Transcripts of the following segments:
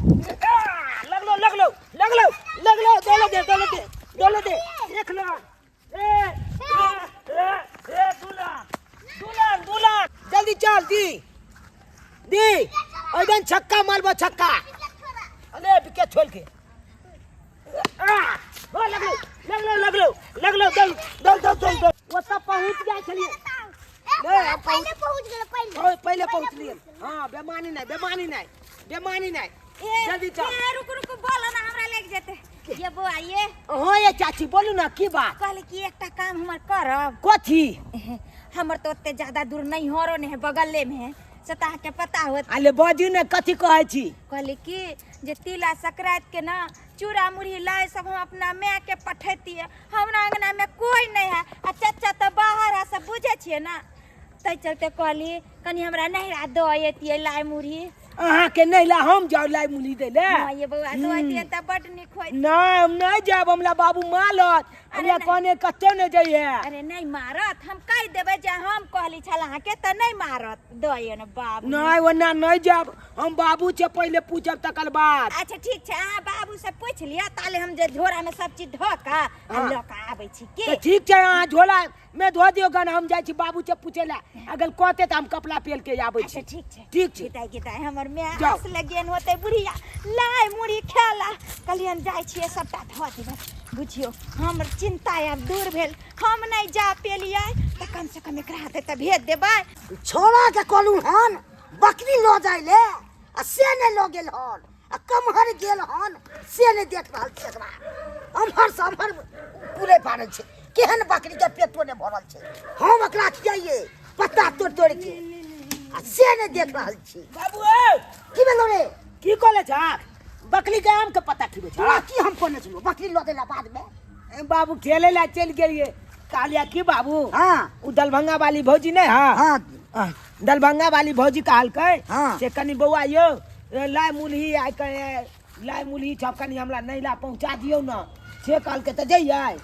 लगलो लगलो लगलो लगलो दौड़ दे दौड़ दे दौड़ दे एक ला ए ए ए ए दुलान दुलान दुलान जल्दी चल दी दी ऐदन छक्का मारबो छक्का अरे विकेट छोड़ के आ हो लगलो लगलो लगलो लगलो दौड़ दौड़ दौड़ दौड़ दौड़ ओतऽ पहुँच जाइ छलियै नहीं, हम पहले पहुंच गेल पहले। ओए, पहिले पहुँचलियै। हाँ, बेमानी नहीं, बेमानी नहीं, बेमानी नहीं। ए, जल्दी चल। ए, रुक रुक बोलो ना हमरा लग जेते। ये बौआ ये। हाँ ये चाची बोलू ना की बात? कहले कि एकटा काम हमर करब। कथी? हमर तो ओते ज्यादा दूर नहीं हरो ने है, बगले में है, से तऽ अहाँके पता होत। अले बाजू ने कथी कहै छी? कहले कि जे तिला संक्रांति के ना चूड़ा मुरही लाइ सब हम अपना माय के पठैतियै, हमरा अंगना में कोई नहीं है आ चचा तऽ बाहर है, सब बुझै छियै ना, ताहि चलते कहली कनी हमरा नहिरा दऽ अयतियै लाइ मुरही। अहाँके नहि ला हम जाउ लाइ मुरही दै ले? हँ ये बौआ, दऽ अयतियै तऽ बड्ड नीक होइत। नहि हम नहि जायब, हमरा बाबू मारत, हमरा नहि। कहने कतौ नहि जइहे। अरे नहि मारत, हम कहि देबै जे हम कहली छल अहाँके तऽ नहि मारत, दऽ अइयै ने बाबू। नहि ओना नहि जायब हम, बाबू से पहिले पूछब तकर बाद। अच्छा ठीक छै, अहाँ बाबू से पूछि लिअ, ताले हम जे झोरा में सब चीज धऽ कऽ आ लऽ कऽ आबै छी की? तऽ ठीक छै, अहाँ झोला में धो दियौ गन, हम जाइ छी बाबू से पूछे लए, अगर कहते तऽ हम कपड़ा पेल के आबै छी। अच्छा ठीक छै। ठीक छै। गिताइ गिताइ हमर माय जाउ। आस लगेन होतै बुढ़िया लाइ मुरही खेला। कहलियन जाइ छियै सबटा धऽ देबै। बुझियौ हमर चिंता आब दूर भेल, हम नहि जा पेलियै तऽ कम से कम एकरा हाथे तऽ भेज देबै। छोड़ा के कहलू हन बकरी लऽ जाइ ले आ से नहि लऽ गेल हन, आ कमहर गेल हन से नहि देख रहल छै एकरा, अम्हर से अम्हर पूरे पारै छै, केहन बकरी के पेटो नहि भरल छै। हम एकरा खियाइए पत्ता तोड़ि तोड़ि के आ से नहि देख रहल छी। बाबू ओ की भेलो रे? की कहले छाक? बकरी के आम के पत्ता खिबै छाक? तोरा की हम कहने छलौ बकरी लऽ गेला बाद में? ए, बाबू खेले ला चलि गेलिए, कहलिया की बाबू? हाँ। उ दरभंगा वाली भौजी नहीं? हाँ। हाँ। दरभंगा वाली भौजी कहलकै हाँ। से कनी बौआ यौ, ए, लाइ मुलही आइ कहे लाइ मुलही छप कनी हमरा नैला पहुँचा दियौ न, से कहलकै तऽ जइयै।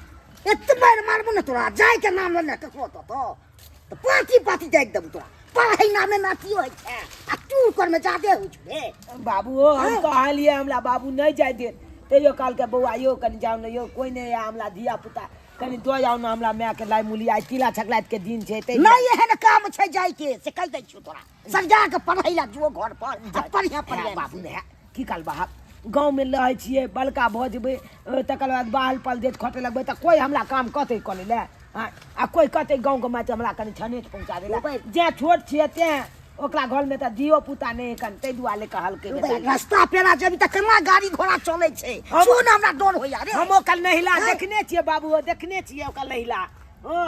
एते मारि मारबो ने तोरा, जाय के नाम लेने ककरो तो तो पाँची पाँची जाय देबो तोरा। पढ़ाई नामे में अथियो होइ छै आ टूर कर में जादे होइ छै रे। बाबू ओ हम हाँ। कहलियै हमरा बाबू नहि जाय दे, तैयो कहलकै बौआ यौ कनी जाउ ने यौ, कोइ नहि यऽ हमरा धिया पुता, कनी दऽ आउ ने हमरा मायके लाइ मुली, आइ तिला छकराइत के दिन छै तै। नहि एहन काम छै जाय के से कहि दै छियौ तोरा, सरिया के पढ़ै ला जो घर पर आ पढ़िया पढ़िया। बाबू ने की कहल बाप, गाँवमे रहै छियै बड़का भऽ जेबै तकर बाद बाहर परदेश खटै लगबै तऽ कोइ हमरा काम कहतै करै लए? आ कोइ कहतै गाँवके माटि हमरा कनि छनेट पहुँचा दै लए? जेँ छोट छियै तेँ ओकरा घरमे तऽ धियो पुता नहि कनि, ताहि दुआरे कहलकै। रस्ता पेरा जेबी तऽ केना गाड़ी घोड़ा चलै छै, सुन हमरा डर होइया रे। हम ओकर नहिला देखने छियै बाबू, देखने छियै ओकर नहिला। हँ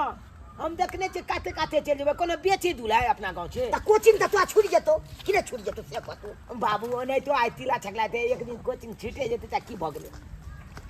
हम देखने छियै, काते काते चलि जेबै, कोनो बेची दुलाय अपना गाँव छै। तऽ कोचिंग तऽ तोरा छुटि जेतौ कि नहि छुटि जेतौ से कहतौ? बाबू ओनाहितो आइ तिला छकला हेतै, एक दिन कोचिंग छुटि जेतै तऽ की भऽ गेलै?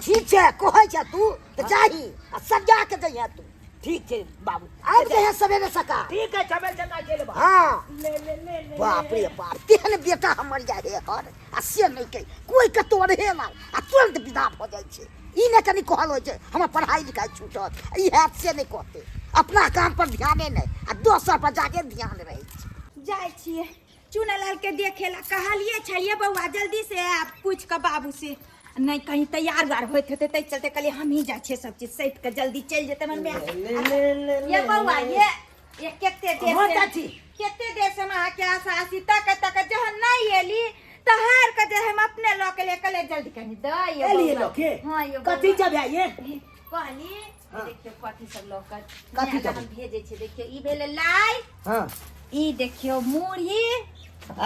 ठीक छै, कहै छै तू तऽ जाही आ सजा के जइहे तू। ठीक छै बाबू। आबि जइहे सवेरे सकाल। ठीक है, सवेरे सकाल चलि एबै। हाँ। ले, ले, ले, ले, बाप रे बाप, तेहन बेटा हमर या हे हर आ से नहि कहि कोइ कतौ रहेला आ तुरंत विदा भऽ जाइ छै। ई नहि कनि कहल होइ छै हमर पढ़ाई लिखाई छूटत ई हैत, से नहि कहतै, अपना काम पर ध्याने नहि आ दोसर पर जाके ध्यान रहै छै। जाइ छियै चुनालाल के देखे ला, कहलिए छलिए बौआ जल्दी से आब पूछ के बाबू से, नहीं कहीं तैयार उयार होइत हेतै, ताहि चलते कहलिए हम ही जाइ छियै सब चीज सैत के जल्दी चलि जेतै हमर माय। ले, ले, ले, ले, ये बौआ, ये कते देर हाँ, से चाची। कते देर से हम अहाँके आशा आसी तक तक जहन नहीं एली तऽ हार के जे हम अपने लऽ के ले कहलिए जल्दी कनी दऽ ये एलिए बौआ। लऽ के? हाँ, ये बौआ। कथी जब है ये? कहली हाँ। देखियौ कथी सब लऽ के कथी माय लए सब? हम भेजै छियै। देखियौ ई भेलै लाइ। हाँ। ई देखियौ मुरही।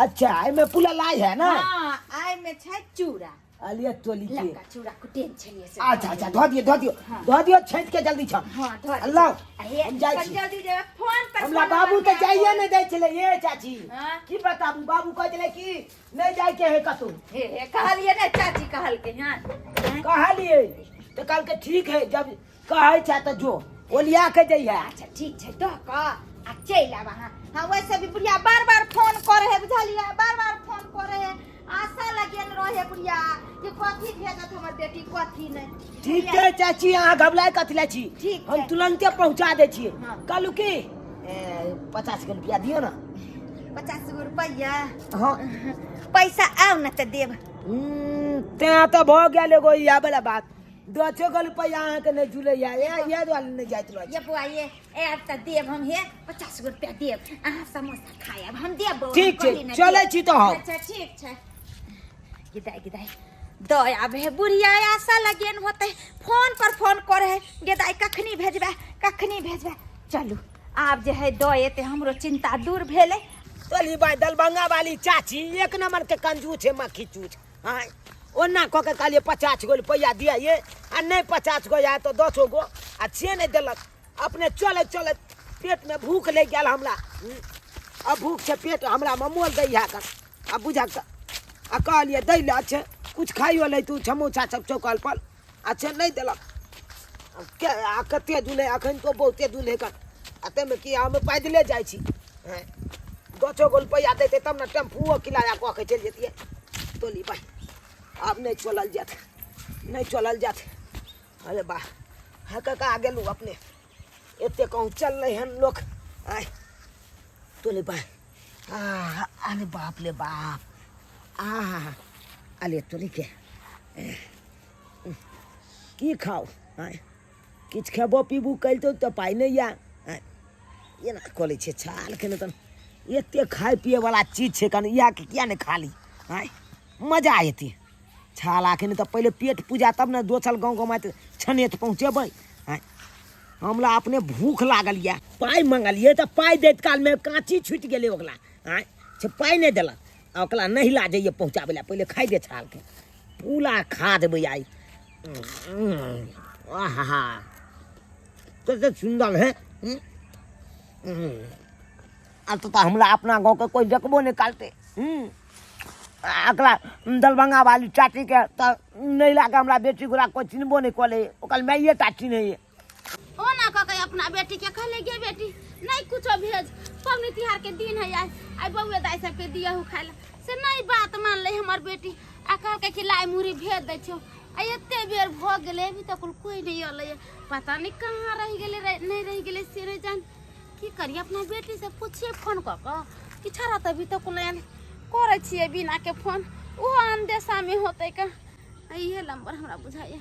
अच्छा एहिमे पूरा लाइ है ना? हाँ, एहिमे छै चूड़ा। अलिया टोली के। लड़का चूड़ा कुटेन छलियै से। अच्छा अच्छा, धो दियो, धो दियो। हाँ। धो दियो, छाँटि के जल्दी छन। हाँ, धो दियो। लाओ, हे, हम जाइ कनि छी। जल्दी जेबै, फोन पर हमरा फोन बाबू पर तऽ जाइए नहि दै छलै ये चाची। हाँ? की बताबू, बाबू कहै छलै कि नहि जाइके है कतौ। हे, हे, कहलियै ने चाची कहलकै। हाँ, हाँ। कहलियै तऽ कहलकै ठीक है, जब कहै छै तऽ जो ओलिया के जइहे। अच्छा ठीक छै, दऽ कऽ आ चलि आब अहाँ। हाँ, वैसे भी बुढ़िया बार बार फोन करे है, बुझलियै? बार बार फोन करे है, आशा लगेन रहे बुढ़िया कि कथी भेजत हमर बेटी कथी नहि। ठीक छै चाची, अहाँ घबराय कथी लै छी? ठीक हम छै। तुरन्ते पहुँचा दै छियै। हाँ। कहलू की 50 गो रुपया दियौ ने। 50 गो रुपया? हाँ। पैसा आउ ने तऽ देब। तेँ तऽ भऽ गेल एगो इएह वला बात, 10 गो रुपैआ अहाँके नहि जुड़ैया, इएह दुआरे नहि जाइत रहै। ये बौआ, ये आयब तऽ देब हम, हे 50 गो रुपया देब, अहाँ समोसा खायब, हम देब बौआ, ठीक छै, कहली ने चलै देब। छी तऽ हम। अच्छा ठीक छै। गिदाइ गिदाइ दऽ आबे है बुढ़िया, आशा लगेन होते, फोन पर फोन करे है, गेदाइ कखनी भेजबै, कखनी भेजबै। चलू आब जे है दऽ एते, हमरो चिंता दूर भेलै। तोली बाई, दरभंगा वाली चाची एक नंबर के कंजूस है, मक्खी चूस। हाँ, ओना कऽ के कहलियै 50 गो रुपैआ दिया ये, आ नहि 50 गो आय तऽ 10 गो, आ से नहि देलक। अपने चलैत चलैत पेटमे भूख लागि गेल हमरा। आ भूख छै पेट हमरा ममोल दै है कन आ बुझक तऽ। आ कहलियै दै लए छै कुछ खाइयो लै तू समोसा सब चौकल पर, आ से नहि देलक। के आ कते दूर है अखन तो बहुते दूर है कन, आ ताहिमे की हम पैदले जाइ छी। हैं, 10 गो रुपैआ देतै तब ने टेम्पुओ किराया कऽ के चलि जैतियै। तोली भाइ आब नहि चलल जायत, नहि चलल जायत। अरे वाह, हँ कका गेलहुँ अपने एते कहूँ चललै हन लोक। आय तोली भाइ, आ अरे बाप रे बाप, आ अरे तोली के की खाउ? आँय किछु खेबो पीबू करितौ तऽ पाइ नहि यऽ। आँय एना कऽ लै छियै छालके, नहि तऽ एते खाय पियैवला चीज छै, कनि इएहके किए नहि खा ली? आँय मजा एतै छालाके, नहि तऽ पहिले पेट पूजा तब ने दोसर गाँव गमाइत छनेत पहुँचेबै। आँय हमरा अपने भूख लागल यऽ, पाइ मङ्गलियै तऽ पाइ दैत कालमे काँची छुटि गेलै ओकरा। आँय से पाइ नहि देलक, आ ओकरा नहि ला जइयै पहुँचाबै लए, पहिले खाइ दे छालके, पूरा खा देबै आइ। आहा कते सुन्दर है। आब तऽ हमरा अपना गाँवके कोइ देखबो नहि करतै। एकरा दरभंगा वाली चाचीके तऽ नहि लागे, हमरा बेटी गोरा कोइ चिन्हबो नहि कऽ ले, ओकर माइए टा चिन्हैए। ओना कऽ के अपना बेटी के कहले, गे बेटी नहीं कुछो भेज, पबनी तिहार के दिन है आइ, आइ बउए दाइ सबके दियहु खाय ला। से नहीं बात मान ले हमर बेटी, आ कहलकै कि लाई मुरही भेज दै छियौ। आ एते बेर भऽ गेलै, अभी तक कोई नहीं अलै, पता नहीं कहाँ रहि गेलै, नहीं रहि गेलै से नहीं जान। की करिए, अपना बेटी से पूछिए फोन कऽ कऽ कि छड़ा तऽ अभी तक नहि आयल। करै छियै बिना के फोन, ओहो अंदेशा में होतै का। इहे नंबर हमरा बुझाइए।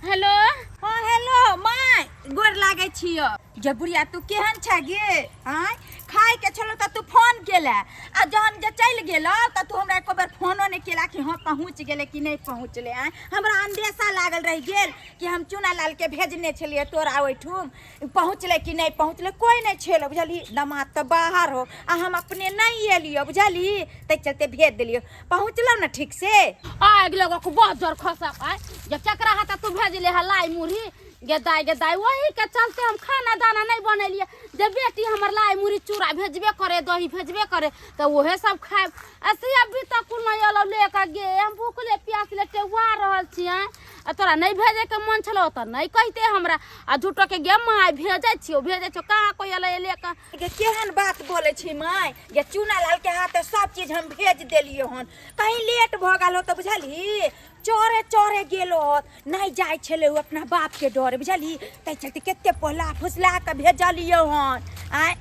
हेलो। हाँ हेलो my, गोर लागै छियो। जे बुढ़िया तू केहन छै गे? आँय खाय के छलो तऽ तू फोन केला, आ जहन जे चलि गेलो तऽ तू हमरा एको बेर फोनो नहि केला कि हाँ पहुँच गेलै कि नहि पहुँचलै। आँय हमरा अंदेशा लागल रहि गेल कि हम चूना लाल के भेजने छलियै तोरा ओहिठुम, पहुँचलै कि नहि पहुँचलै। कोइ नहि छेलो बुझलही, दमाद तऽ बाहर हो आ हम अपने नहि एलियो बुझलही, ताहि चलते भेज देलियो। पहुँचलो ने ठीक से? आगि लगो के बहुत जोर खसक आय, जब चकरा हाथ तू भेजले है लाई मुरही गे दाई, गे दाई वही के चलते हम खाना दाना नहीं बनेलिए। जब बेटी हमर लाई मुरही चूड़ा भेजबे करे, दही भेजबे करे, तो वहे सब खाएब। ऐसे अभी तक कुल नहीं अलौ लेके गे, हम भूखले प्यासले टेहुआ रहल छियै। आ तोरा नहीं भेजे के मन छलो तऽ नहीं कहते हमरा, आ झूठो के गे माय भेजै छियो भेजै छियो, कहाँ कोई अलै लेके। गे केहन बात बोले छी माय गे, चूना लाल के हाथे सब चीज हम भेज देलिए हन, कहीं लेट भऽ गेल हो तऽ बुझलही चोरे चोरे गेलो होत, नहीं जाय छलै उ अपना बाप के डरे बुझलही, ताहि चलते कते पोला फुसला के भेजलियो हन। आँय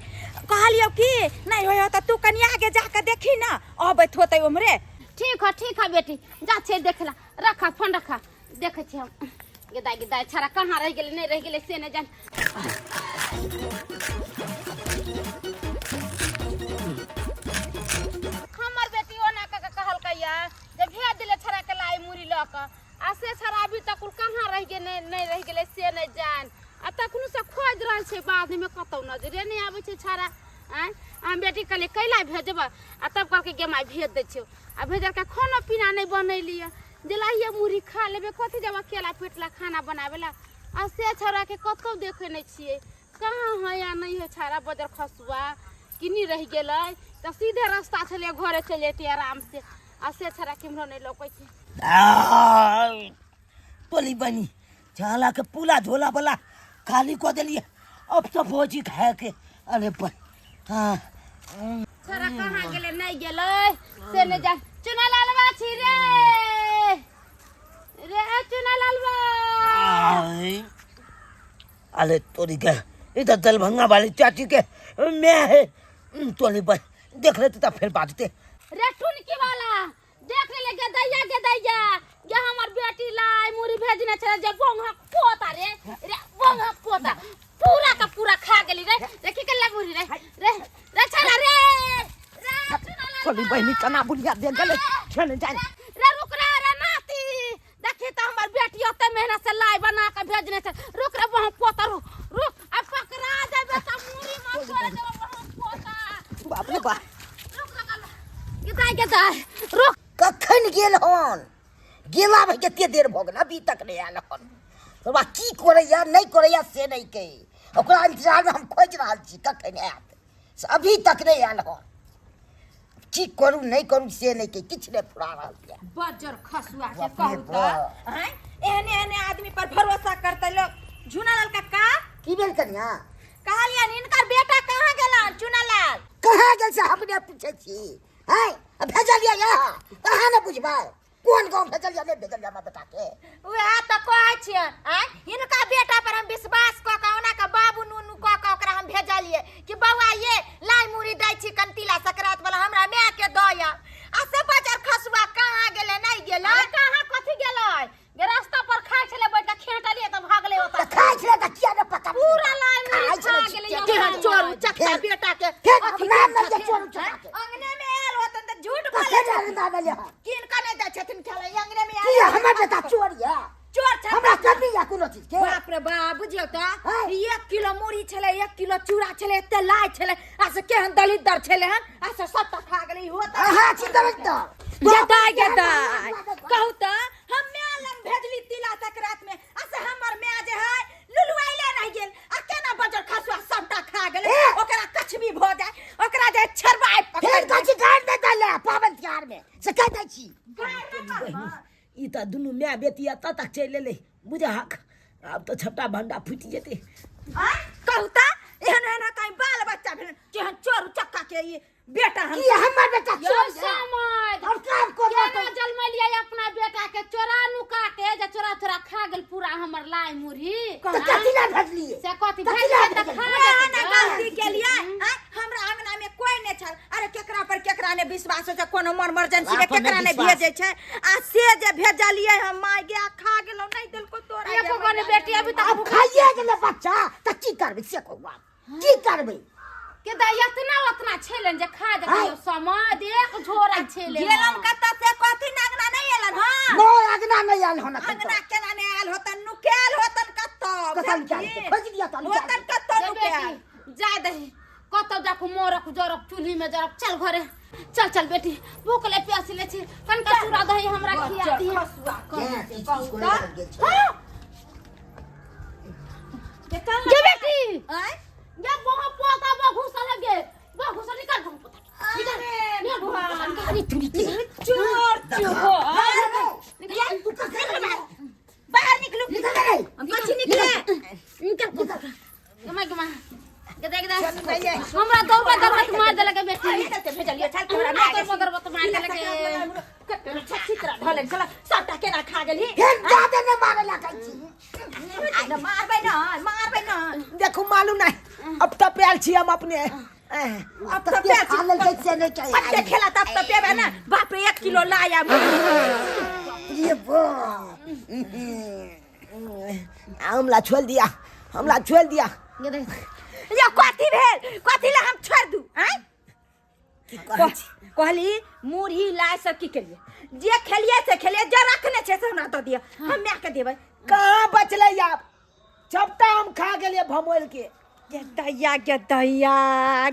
कहलियो कि नहीं होय तऽ तू कनि आगे जाके देखी ना, अबैत होतै उम्हरे। ठीक है ठीक है बेटी, जा छै देखला, रखा फोन रखा, देखै छी हम। गेदाइ गेदाइ छड़ा कहाँ रहि गेलै नहि रहि गेलै से नहि जान। हमर बेटी ओना कऽ के कहलकैया जे भेज देले छड़ा के लाई मुरी लऽ कऽ, आ से छड़ा अभी तक कहाँ रहि गेलै नहि रहि गेलै से नहि जान। आ तखनो से खोजि रहल छै, बाधमे कतौ नजरे नहि आबै छै छड़ा। आँय हम बेटी कहलियै कैला भेजबै, आ तब कहलकै गे माय भेज दै छियौ, आ भेजलकै खाना पीना नहि बनेलियै, जे लाहिए मुरही खा लेबै, कथी जब अकेला पेटला खाना बनाबै ला। आ से छौड़ाके कतौ देखै नहि छियै, कहाँ है या नहि है छौड़ा, बजर खसुआ किनी रहि गेलै तऽ सीधे रास्ता छलै घरे चलि जैतियै आराम से, आ से छौड़ा केम्हरो नहि लौकै छै। तोली बनी झाला के पूला झोला वाला खाली कऽ देलियै, अब तो भौजी खाए के। अरे पर हाँ छोरा कहाँ गेलै नहि गेलै से नहि जान। चुना लालवा छी रे रे चुना लालवा। अरे तोरी के इधर दरभंगा वाली चाची के मैं है, तोरी पर देख लेते तब फिर बाजते। रे टुनकी वाला देख केना बुढ़िया देख गेलै से नहि जानि। रे रुक रे, रे नाती, देखी तऽ हमर बेटी ओते मेहनत से लाइ बना के भेजने छै। रुक रे बहू पोता, रुक रुक, आ पकड़ा जेबे तऽ मुड़ी में छोड़ देबो बहू पोता। बाप रे बाप। रुक रे, गे दाइ, गे दाइ, रुक। कखन गेल हन? गेला भाई कते देर भऽ गेल, अभी तक नहि आयल हन। बाबा की करैया नहि करैया से नहि कही, ओकरा इंतजारमे हम खोजि रहल छी कखन आयत, से अभी तक नहि आयल हन। की करू नहि करू से नहि कही, किछु नहि फुरा रहल यऽ। बजर खसुआ के। बाप रे कहू तऽ बाप। आँय, एहने एहने आदमी पर भरोसा करतै लोक। झुनालाल काका। की भेल कनिया? कहलियनि हिनकर बेटा कहाँ गेलन चुनालाल? कहाँ गेल से अपने पूछै छी? हैं, आ भेजलियै यहाँ, अहाँ ने बुझबै कोन गाँव भेजलियै नहि भेजलियै हमरा बेटाके। उएह तऽ कहै छियनि आँय, हिनका बेटा पर हम विश्वास कऽ कऽ ओना कऽ बाबू नूनू कऽ कऽ ओकरा हम भेजलियै कि बौआ ये लाइ मुड़ी दै छी कंतीला सकरात वाला हमरा माय के दऽ आउ, आ से बजर खसुआ कहाँ गेलै नहि गेलै। अरे कहाँ कथी गेलै गे, रास्ता पर खाइ छलै बैठ के, खेटलियै तऽ भागलै ओतऽ। तऽ खाइ छलै तऽ किया ने पकड़लियै? पूरा लाइ मुड़ी खाइ खा छलै गेलै। किया? केहन चोर उचक्का बेटा के। फेर अथी नाम केने नहि जे छथिन, चोर उचक्का के। अंगने में आयल होतन तऽ झूठ बोलै कखन छथिन। अंगना में यहाँ? किनका नहि दै छथिन खेलै, अंगने में की आयल। हमर बेटा चोर यऽ? चोर छथिन। हमरा कमी यऽ कोनो चीज के? बाप रे बाप, बुझियौ तऽ हैं? 1 किलो मुरही छलै, 1 किलो चूड़ा छलै, एते लाइ छलै, आ से केहन दलिदर छलै हन, आ से सबटा खा गेलै। इहो तऽ अहाँ छी दलिदर। गेदाय गेदाय, कहू तऽ हम माय लग भेजली तिला सकरात में, आ से हमर माय जे है लुलुआइले रहि गेल, आ केना बजर खसुआ सबटा खा गेलै। ए! ओकरा कछबी भऽ जाय, ओकरा जे छरबाय पकड़ि। फेर कहै छी गारि नहि दै लए पाबनि तिहार मे, से कहि दै छी। गारि नहि कहबै। ई तऽ दुनू माय बेटी एतऽ तक चलि एलै बुझहक, आब तऽ छटा भंडा फूटि जेतै। आँय, कहू तऽ एहन एहन कहीं बाल बच्चा भेल, केहन चोर उचक्का के ई बेटा हम। की हमर बेटा यौ चोर यऽ? समाज और काम करना केना जन्मलियै अपना बेटा के चोरा नुका के, जे चोरा चोरा खा गेल पूरा हमर लाइ मुरही। तऽ कथी लए भेजलियै? से कथी कथी भेजलियै लए तऽ भेजलियै? खा वएह जेतै ने गे। गलती केलियै। आँय, हमरा अंगना में कोई नहि छल। अरे केकरा पर केकरा ने विश्वास होइ छै? कोनो इमरजेंसी में बाप पर केकरा नहि ने विश्वास। भेजै छै? आ से जे भेजलियै हम, माय गे, खा गेलौ, नहि देलको तोरा। एको गो ने बेटी अभी तक। आब खाइए गेलै बच्चा तऽ की करबै से कहू, आब की करबै? के दाइ एतना ओतना छेलन जे खा जेतै। आँय। समाज एक झोरा छेले गेलन कतऽ से कथी ने अंगना नहि एलन? हँ, नहि, अंगना नहि आयल हन एखन अंगना तक। केना नहि आयल होतन? नुकायल होतन कतऽ? कतऽ नुकायल हेतै? खोजि लिअ तऽ नुकायल। होतन कतऽ जे नुकायल? बेटी जाय दही कतौ, जाकू मोरक जरक चूल्ही में जरक। चल घरे चल, चल बेटी, भूख ले प्यास ले छी, कनिका चूड़ा दही हमरा खिया दिहे। खसुआ। केना चीज चीज कोइ लग गेल छै? के चल गे बेटी। आँय? गे बहु पोता, बहु घुसल है गे, बहु घुसल, निकाल बहु पोता, निकाल। अरे निकाल बहु पोता, निकाल। अरे चूड़ी चोर चोर। तू कखन एलै? बाहर निकलू। निकल रे। हम कथी निकले? निकाल पोता, गमा गमा गे, देख देख, हमरा दौड़बा दौड़बा मार देलक गे बेटी। एहि चलते भेजलियै छल तोरा। हमरा दौड़बा दौड़बा मार देलक गे। ढले छल, सबटा केना खा गेलही? फेर जादे नहि मारे लए कहै छी। मारबै न, मारबै न। देखू, मालूम नहि, अब टपायल छी हम अपने। अब तऽ के खा लेलकै से नहि कहि। पत्ते खेला तब तऽ पेबे ने। बाप रे, 1 किलो लाया। रे बाप। हमरा छोड़ि दिया, हमरा छोड़ि दिया। गे देख। यो कथी भेल? कथी ला हम छोड़ दू? आँय, की कहै छी? कहली मुरही लाय सब की केलिए? जे खेलिए से खेलिए, जे रखने छै से हमरा दऽ दिअ, हम माय के देबै। कहाँ बचलै आब? सबटा हम खा गेलियै भमोल के। गे दैया, गे दैया,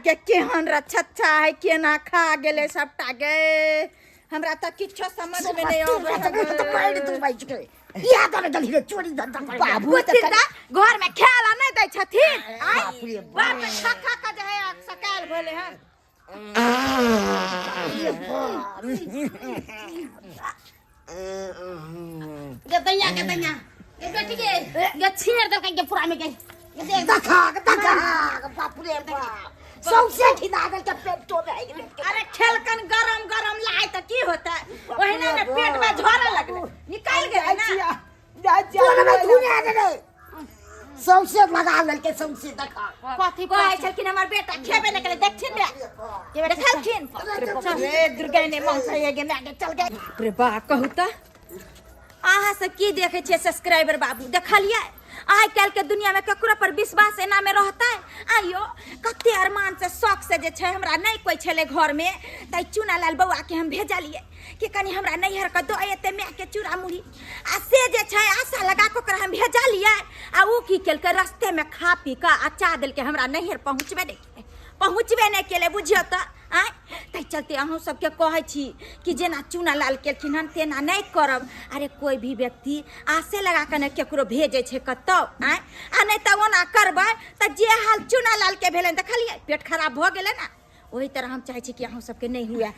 गे केहन रछच्छा है, केना खा गेलै सबटा गे? हमरा तऽ किछो समझ में नहीं आबै है। तऽ मारि दू बैठ के, इएह करे गेलही रे चोरी धंधा करे। बाबू तऽ बुझथिन तऽ घर में खाय नहि दै छथिन। आँय? बाप रे बाप। बाप रे, खा खा के जे है सकाल भेलै हन। रे बाप। गे दैया, गे दैया, गे बेटी गे, गे छेड़ देलकै गे पूरा में गे, गे देख। देखा देखा, बाप रे बाप, सौंसे खिना गेल के पेटो में आइ गेल। अरे खेलकन गरम गरम लाय तऽ की होतै? ओहिना ने पेट में झोरे लगलै, निकालि गेलै जाइ ने। छियै, जाइ छियै। तोरा में धुनिया दे रे, सौंसे लगा लेलकै सौंसे, देखा। कथी कहै छलखिन हमर बेटा खेबे नहि केलै, देखथिन रे, देखलखिन रे दुर्गा ने मांस है गे माय गे, चल गए। बाप रे बा, कहू तऽ अहाँ सब की देखै छियै सब्सक्राइबर बाबू? देखलियै आइ काल्हि के दुनिया में ककरो पर विश्वास एना में रहतै? आइयो कते अरमान से शौक से जे छै हमरा नहि कोइ छलै घर में, तै चुनालाल बौआ के हम भेजलियै कि कनि हमरा नैहर के दऽ एतै माय के चूड़ा मुढ़ी। आ से जे छै आशा लगा कऽ ओकरा हम भेजलियै, आ ओ की केलकै, रस्ते में खा पी कऽ आ चा देलकै, हमरा नैहर पहुँचबे नहि केलै, पहुँचबे नहि केलै, बुझियौ तऽ। आँय, ताहि चलते अहूँ सबके कहै छी कि जेना चूनालाल केलखिन हन तेना नहि करब। अरे कोइ भी व्यक्ति आसे लगा कऽ ने केकरो भेजै छै कतहु। आँय, आ नहि तऽ ओना करबै तऽ जे हाल चूनालालके भेलनि देखलियै, पेट खराब भऽ गेलै ने, ओही तरह हम चाहै छी कि अहूँ सबके नहि हुए।